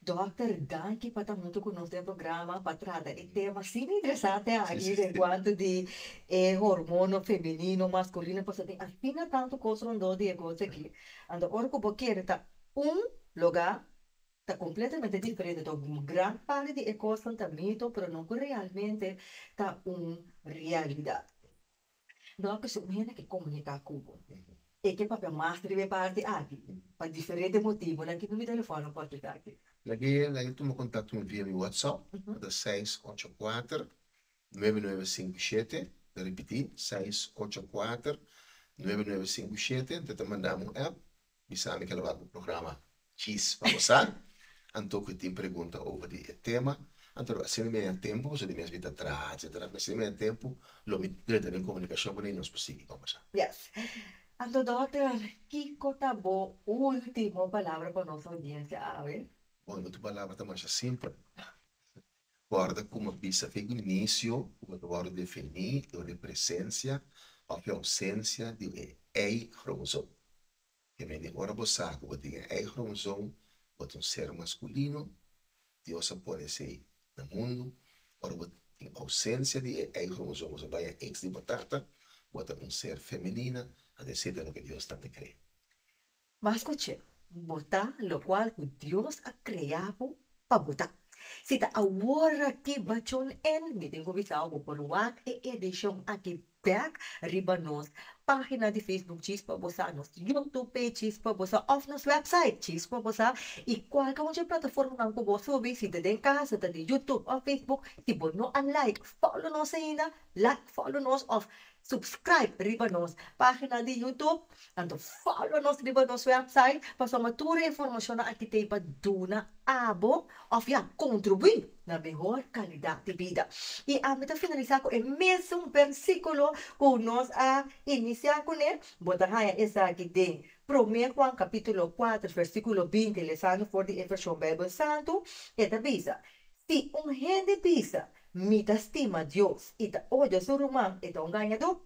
Speaker 1: Dòkter, danki pa ta huntu ku nos den programa pa trata e tema asina interesante aki den kuantu di e hormono femenino, maskulino, pasobra tin asina tantu kos rondó di e kos aki. Anto ora ku bo kere ta Un lugá ta completamente diferente, to gran parti di e cosnan ta mito pero no cu realmente ta un realidad. No cu si un hende ke comunica cu bo, e ke papia mas riba e parti aki pa diferente motibonan ki mi telefono por kita aki.
Speaker 2: Lag'e lag'e tuma contacto mi via mi WhatsApp, ta 684 9957, ta ripiti, 684 9957, ta ta manda mi un app Bisa mi keda wak bo programa Djis pa bo sa. Anto ku tin pregunta over di e tema, anto lo asina mi haña tempu, pasobra di mes mi ta traha etcetera, pero asina mi haña tempu lo mi drenta den komunikashon kuné i nos por sigui kombersá.
Speaker 1: Yes. Anto dòkter, kiko ta bo último palabra pa nos oudiensia awe?
Speaker 2: Bon, mi último palabra ta masha simpel. Kòrda ku mi a bisa fe inisio ku bo ta wòrdu definí dor di presensia òf e ousensia di e Y-kromosoom. Ke men di ora bo sa ku bo tin e Y-kromosoom, bo ta un ser maskulino, Dios a pone esei na mundu. Ora bo tin ousensia di e Y-kromosoom, bo sa bai e X di bo tata, bo ta un ser femenina, anto esei ta loke Dios tata krea.
Speaker 1: Mas ku che, bo ta lokual ku Dios a krea bo pa bo ta. Si ta awor aki bachon en, mi tin ku bisa bo por wak e edishon aki bek riba nos pagina di Facebook Djis pa Bo Sa, nos YouTube page Djis pa Bo Sa òf nos website Djis pa Bo Sa i kualke un dje plataformanan ku bo subi, si ta den kas, si ta di YouTube òf Facebook, si bo no a like, follow nos ainda, like, follow nos òf Subscribe riba nos pagina di YouTube, anto follow nos riba nos website pasobra tur e informacionnan aki t'ei pa duna abo of ya contribui na mehor calidad di bida. Y ami ta finalisa cu e mesun versiculo cu nos a inicia cune, bo ta haya esaki den Prome Juan capitulo cuater versiculo binti lesando for di e version Bijbel Santu, e ta bisa, Si un hende bisa, Mi ta stima Dios, i ta odia su ruman, e ta un gañadó.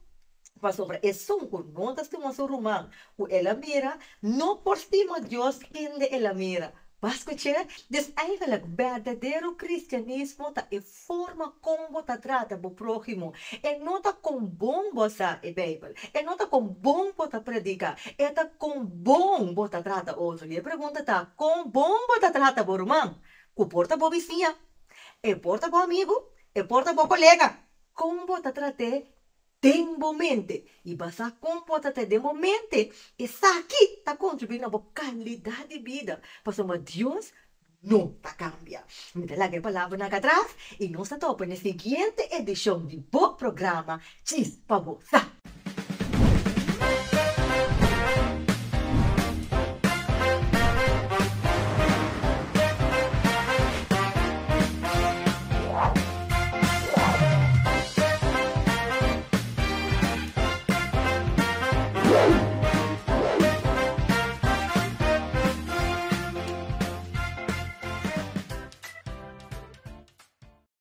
Speaker 1: Pasobra esun ku no ta stima su ruman ku el a mira, no por stima Dios kende el a mira. Bo a skuch'é? Dus eigenlijk, berdadero kristianismo ta e forma kon bo ta trata bo próhimo. E no ta kon bon bo sa e Beibel. E no ta kon bon bo ta prediká. E ta kon bon bo ta trata otro. I e pregunta ta, kon bon bo ta trata bo ruman? Ku por ta bo bisiña, e por ta bo amigu, e por ta bo kolega. Kon bo ta trat'é den bo mente? I basá kon bo ta trat'é den bo mente, esaki ta kontribuí na bo kalidat di bida, pasobra Dios no ta kambia. Mi ta laga e palabranan akí atras i nos ta topa na e siguiente edishon di bo programa Djis pa Bo Sa.